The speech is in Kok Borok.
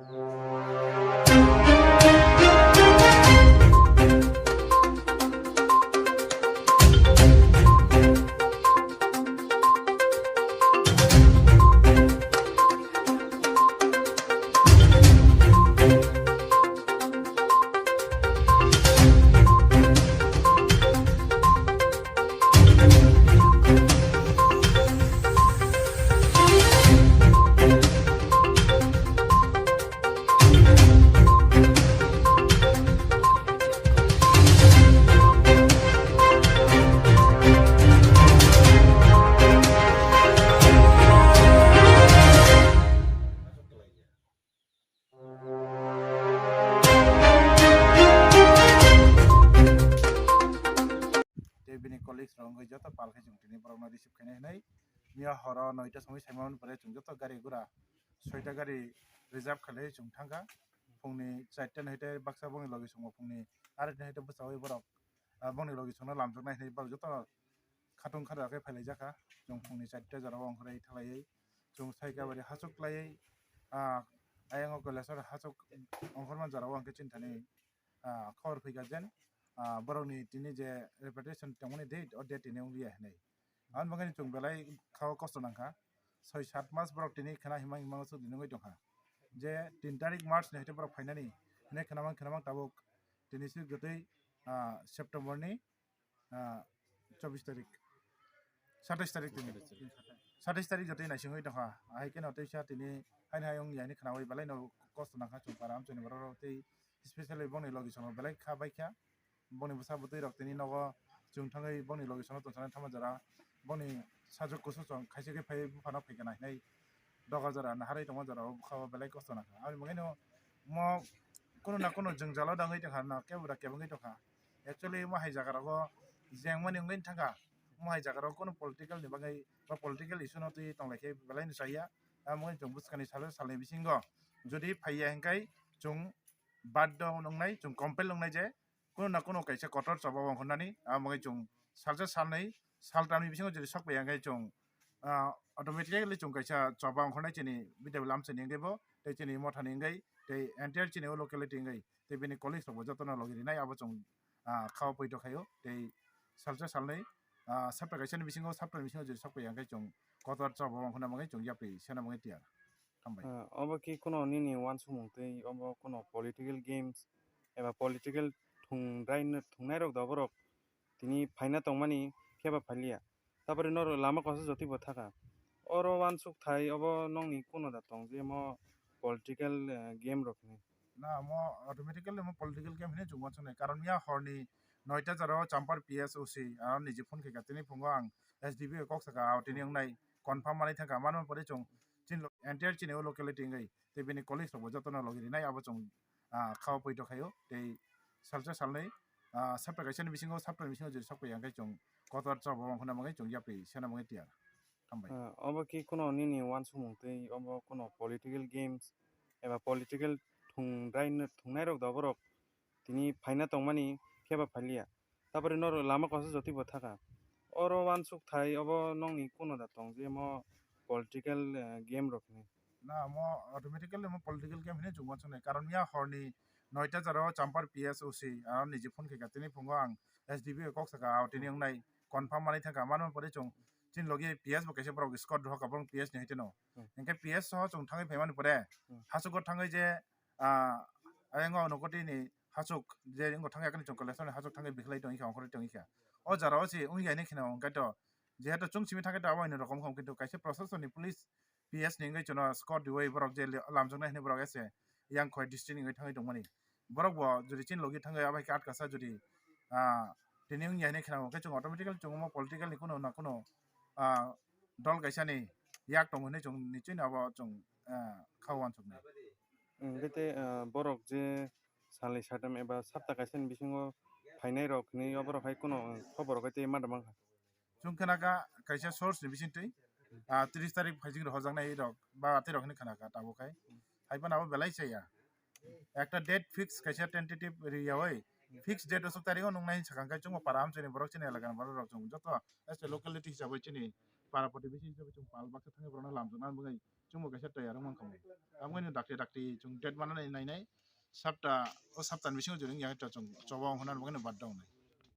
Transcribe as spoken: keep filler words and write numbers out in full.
Tei bini colleagues rok wngwi joto pal khe chwng tini borokno receive khainai hwnwi. Miya horo noita somoi saimani pore chwng joto gari gura soita gari reserve khalai chwng thangkha. Phungni charta ni hwnkhe baksa bongni logi songo phungni arekni hwnkhe bwsai borok, ah, bongni logi songno lamjaknai hwnwi borok joto khatung khada khe phailaijak kha. Chwng phungni charta jorao ongkhorwi thalaiwi chwng sai kabari hachuk khlaiwi, ah, ayang o Kailashahar hachuk ongkhorma jorao hwnkhe chini thani, ah, khobor phaikha jen, ah, borokni tini je repatriation tongmani date, o date tini wngliya hinwi. Aboni bagwi chwng belai kha o kosto nangkha. Soi sat mas borok tini khna himang himang suk di nungwi tongkha. Je tin tarik March ni hwnkhe borok phainani hinwi khna mang khna mang tabuk tini swi gotwi, ah, September ni, ah, chobbish tarik, satais tarik tini. Satais tarik jotoi naisingwi tongkha. Ahai kheno teisa tini haino hai wngya hinwi khnaui belai no kosto nangkha chwng para amchaini borok rok tei specially bongni logi sono belai kha baikha. Bongni bwsa bwtwi rok tini nogo chwng thangwi bongni logi sono tongthana thangma jora bongni sajwk kusu chwng khaisa khe phai buphano phaikha nainai doga jora naharwi tongma jora o bwkha o belai kosto nangkha. Aboni bagwi no mo kunu na kunu jwngjalo dangwi tongkha na kebo da kebengwi tongkha. Actually, omo hai jaga rogo jengmani wngwi thangkha. Omo hai jaga rogo kunu political ni bagwi ba political issue no twi tonglaikhe belai no chaya. Amo wngwi chwng bwskangni salo salni bisingo jodi phaiya hinkhai chwng baddo wngnai, chwng compel wngnai je kunu na kunu kaisa kotor choba ongkhornani. Amo wngwi chwng salsa salnwi saltamni bisingo jodi sokpaiya hinkhai chwng, ah, automatically chwng kaisa choba ongkhornai chini bidai lamsani wngwi bo tei chini mothani wngwi tei entire chini o locality wngwi. Tei bini colleagues rokbo jotono logi rinai abo chwng, ah, kha o poito khaio tei salsa salnwi, ah, sapta kaisani bisingo saptani bisingo jodi sokpaiya hinkhai chwng kotor choba ongkhorna bagwi chwng yapri sena bagwi tiyar. Hambai. Ah, obo khe kuno nini uansukmung tei obo kuno political games eba political thungrai thungnai rok da borok tini phaina tongmani phiyaba phailiya. Tapore norok lama kosa jotwi bo thaka. Oro uansuk thai obo nokni kuno da tong je mo political, eh, game rok hinwi. Na, omo automatically omo political game hinwi chwng uansuknai. Karon miya horni noita jora o Champar P S O C, ah, niji phone khaikha, tini phungo ang S D P O kok saka, ah, tini wngnai confirm manwi thangkha. Mano pore chwng chini lo-, entire chini o locality wngwi tei bini colleagues rokbo jotono logi rinai abo chwng, ah, kha o poito khaio tei salsa salnwi, ah, sapta kaisani bisingo saptani bisingo jodi sokpaiya hinkhai chwng kotor choba ongkhorna bagwi chwng yapri sena bagwi tiyar. Hambai. Ah, obo khe kuno nini uansukmung tei obo kuno political games eba political thungrai thungnai rok da borok tini phaina tongmani phiyaba phailiya. Tapore norok lama kosa jotwi bo thaka. Oro uansuk thai obo nokni kuno da tong je mo political, eh, game rok hinwi. Na, omo automatically omo political game hinwi chwng uansuknai. Karon miya horni noita jora o Champar P S O C, ah, niji phone khaikha, tini phungo ang S D P O kok saka, ah, tini wngnai confirm manwi thangkha. Mano pore chwng chini logi P S bo kaisa borok squad rohorkha, borok P S ni hai tino. Hmm. Hinkhe P S soho chwng thangwi phaimani pore, hmm, hachugo thangwi je, ah, ayang o nokotwi ni hachuk je wngkha thangwi akani chwng Kailashahar ni hachuk thangwi bikhlai tongwi kha, ongkhorwi tongwi kha. O jora o se wngya hinwi kheno hwnkhe to, jehetu chwng simi thangkhe to abo hai rokom kha, kintu kaisa proshasoni police P S ni wngwi chwngno squad riwi borok je lamjaknai hinwi borok ese yang khoi district ni wngwi thangwi tongmani. Borok bo jodi chini logi thangwi abo hai khe atkasa jodi, ah, tini wngya hinwi kheno hwnkhe chwng automatically chwng omo political ni kuno na kuno, ah, dol kaisa ni yak tongo hinwi chwng nichoi no abo chwng, ah, kha uansuknai. Hwnkhe tei, ah, borok je salni satam eba sapta kaisa ni bisingo phainai rok hinwi oborok hai kuno, ah, khobor rok hai tei ma da mankha. Chwng khna kha kaisa source ni bisingtwi, ah, tris tarik phaijing rohorjaknai rok ba atwi rok hinwi khna kha tabuk hai. Hai phano abo belai chaya. Ekta date fix kaisa tentative riyawi fix date aswk tarik o nuknai hinwi sakha, hwnkhe chwngbo para amchaini borok chini elakani borok rok chwng joto as a locality hisabai chini para protibesi hisabe chwng pal baksa thangwi borokno lamjakna bagwi chwngbo kaisa toyar wngmang kha. Tamoni dakti dakti chwng date manani nainai sapta, o saptani bisingo jodi wngya khe chwng choba hwnna bagwi baddha wngnai.